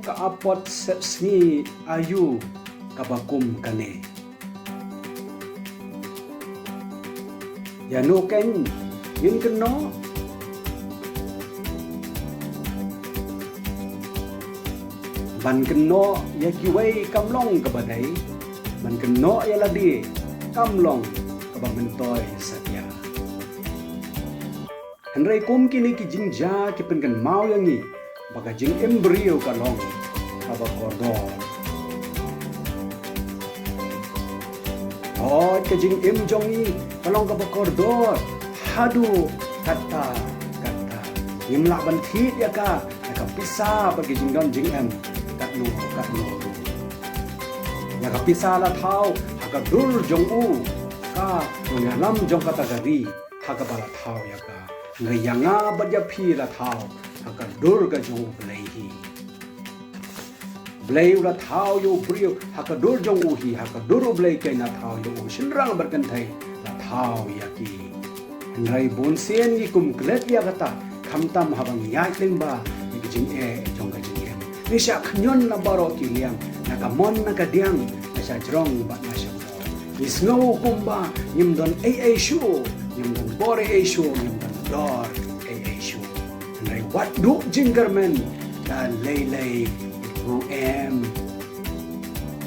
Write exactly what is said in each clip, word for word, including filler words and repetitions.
ka apot sepsngi aïu kaba kum kane. Ïano kein ngin kynnoh? Ban kynnoh ïa kiwei kam long kaba dei, ban kynnoh ïa lade kam long kaba myntoi satia. Hynrei kum kine ki jingjia ki pynkynmaw ïa ngi ba ka jingim briew ka long kaba kordor. Hooid, ka jingim jong ngi ka long kaba kordor haduh katta katta. Ngim lah ban thied ïa ka da ka pisa bad ka jingdon jingem katno katno. Ïa ka pisa la thaw ha ka dur jong u, ka nongïalam jong kata ka ri ha kaba la thaw ïa ka. Hynrei ïa nga bad ïa phi la thaw ha ka dur ka jong U Blei hi. Blei u la thaw ïa u briew ha ka dur jong u hi, ha ka dur U Blei kein la thaw ïa u, shynrang bad kynthei la thaw ïa ki. Hynrei bun sien ngi kum klet ïa kata, khamtam haba ngi ïaid lyngba ïa ka jingeh jong ka jingim. Ngi shah khñion na baroh ki liang, na ka mon na ka diang, na shajrong bad na shabor. Ngi sngew kumba ngim don ei ei shuh, ngim don bor ei ei shuh, ngim don dor ei ei shuh. Hynrei wat duh jingkyrmen da lei lei ruh em.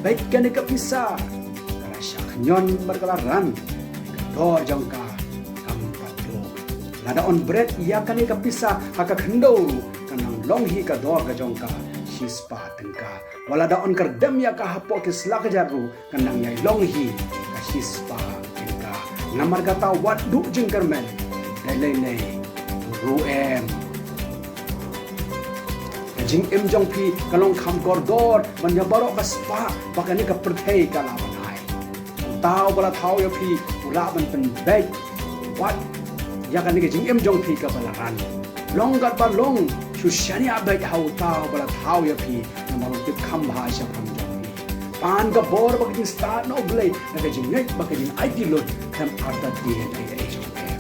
Bad kane ka pisa ka la shah khñion bad ka la ran, ka dor jong ka kam pat duh. Lada yn bret ïa kane ka pisa ha ka khyndew ruh, kan nang long hi ka dor ka jong ka shispah tyngka. Wat lada yn kyrdem ïa ka hapoh ki slajat ruh, kan nang ïai long hi ka shispah tyngka. Namar kata wat duh jingkyrmen da lei lei ruh em. Ka jingim jong phi ka long kham kordor ban ïa baroh ka spah ba kane ka pyrthei ka lah ban ai. Uta uba la thaw ïa phi u lah ban pynbeit wat ïa kane ka jingim jong phi kaba la ran. Long katba long, shu shaniah beit ha uta uba la thaw ïa phi, namar u tip kham bha shaphang jong phi. Pan ka bor bad ka jingstad na U Blei na ka jingngeit bad ka jingaiti lut, khlem artatien ei ei jong phi.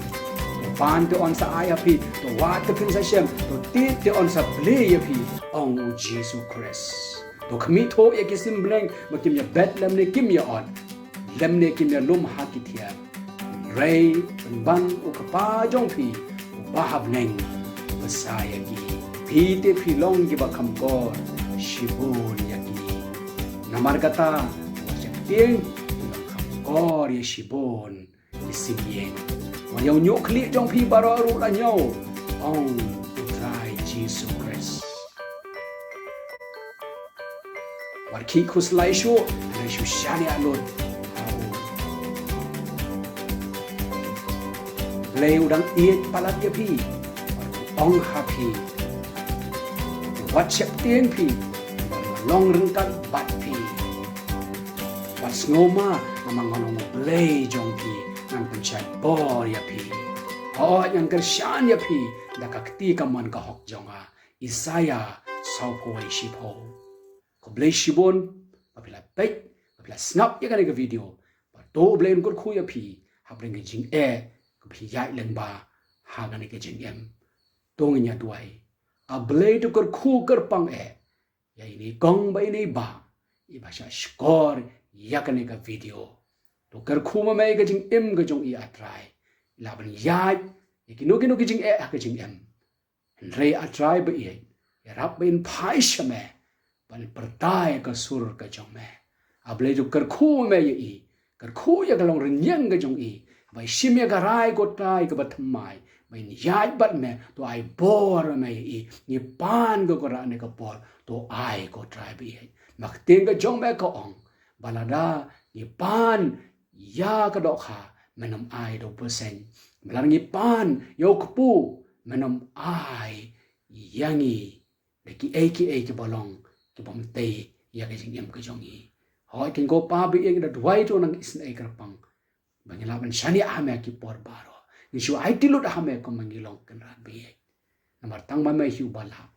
Pan te yn sa ai ha phi, to wad te phin sa shem, to tied te yn sa plie ïa phi, ong u Jisu Khrist. To khmih thuh ïa ki sim bneng ba kim ïa bet lymne kim ïa ot, lymne kim ïa lum ha ki thiar. Hynrei pynban u Kpa jong phi uba ha bneng u bsa ïa ki. Phi te phi long kiba kham kor shibun ïa ki. Namar kata, wat sheptieng, phi long kham kor ïa shibun ki sim ïing. Wat ïa u ñiuh khlieh jong phi baroh ruh la ñiew, ong u Trai Jisu Khrist. Wat khih khuslai shuh, hynrei shu shaniah lut ha u. Blei u dang ïeit palat ïa phi, wat u ong ha phi. Wat sheptieng phi, namar nga long ryngkat bad phi. Wat sngewma, namar nga long U Blei jong phi, ngan pynshait bor ïa phi. Hooid, ngan kyrshan ïa phi da ka kti kamon ka hok jong nga. Isaïah sawphew wei shiphew. Khublei shibun ba phi la peit, ba phi la sngap ïa kane ka video. Bad to U Blei un kyrkhu ïa phi hapdeng ka jingeh kaba phi ïaid lyngba ha kane ka jingim. To ngin ïa duwai. A Blei, to kyrkhu kyrpang eh ïa ine i kong bad ine i bah iba shah shkor ïa kane ka video. To kyrkhu ma me ïa ka jingim ka jong i, A Trai. I lah ban ïaid ïa kino kino ki jingeh ha ka jingim. Hynrei, A Trai ba ïeit, ïarap ba in phai sha me ban pyrta ïa ka sur ka jong me. A Blei, to kyrkhu ma me ïa i, kyrkhu ïa ka long rynïeng ka jong i, ba i shim ïa ka rai, ko Trai, kaba thymmai, ba in ïaid bad me. To ai bor ma me ïa i. Ngi pan, ko Kynrad, ïa kane ka bor. To ai, ko Trai ba ïeit. Ma ka ktien ka jong me ka ong ba lada ngi pan ïa ka dohkha, men ym ai da u bseiñ. Ba lada ngi pan ïa u kpu, men ym ai ïa ngi da kiei kiei kiba long, kibym tei ïa ka jingim ka jong ngi. Hooid, ko Kpa ba ïeit, ngi da duwai, to nang isynei kyrpang ba ngin lah ban shaniah ha me ha ki por baroh. Ngin shu aiti lut ha me kumba ngi long, Kynrad ba ïeit. Namar tang ma me hi uba lah.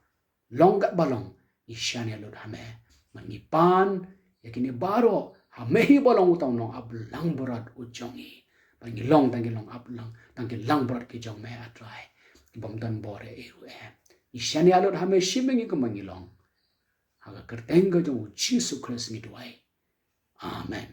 Long katba long, ngi shaniah lut ha me. Bad ngi pan ïa kine baroh ha me hi uba long uta u nongaplangbrot u jong ngi. Bad ngi long tang ki nongaplangbrot, tang ki langbrot ki jong me, A Trai, kibym don bor ei ei ruh em. Ngi shaniah lut ha me, shim ïa ngi kumba ngi long. Ha ka kyrteng ka jong u Jisu Khrist ngi duwai. Amen.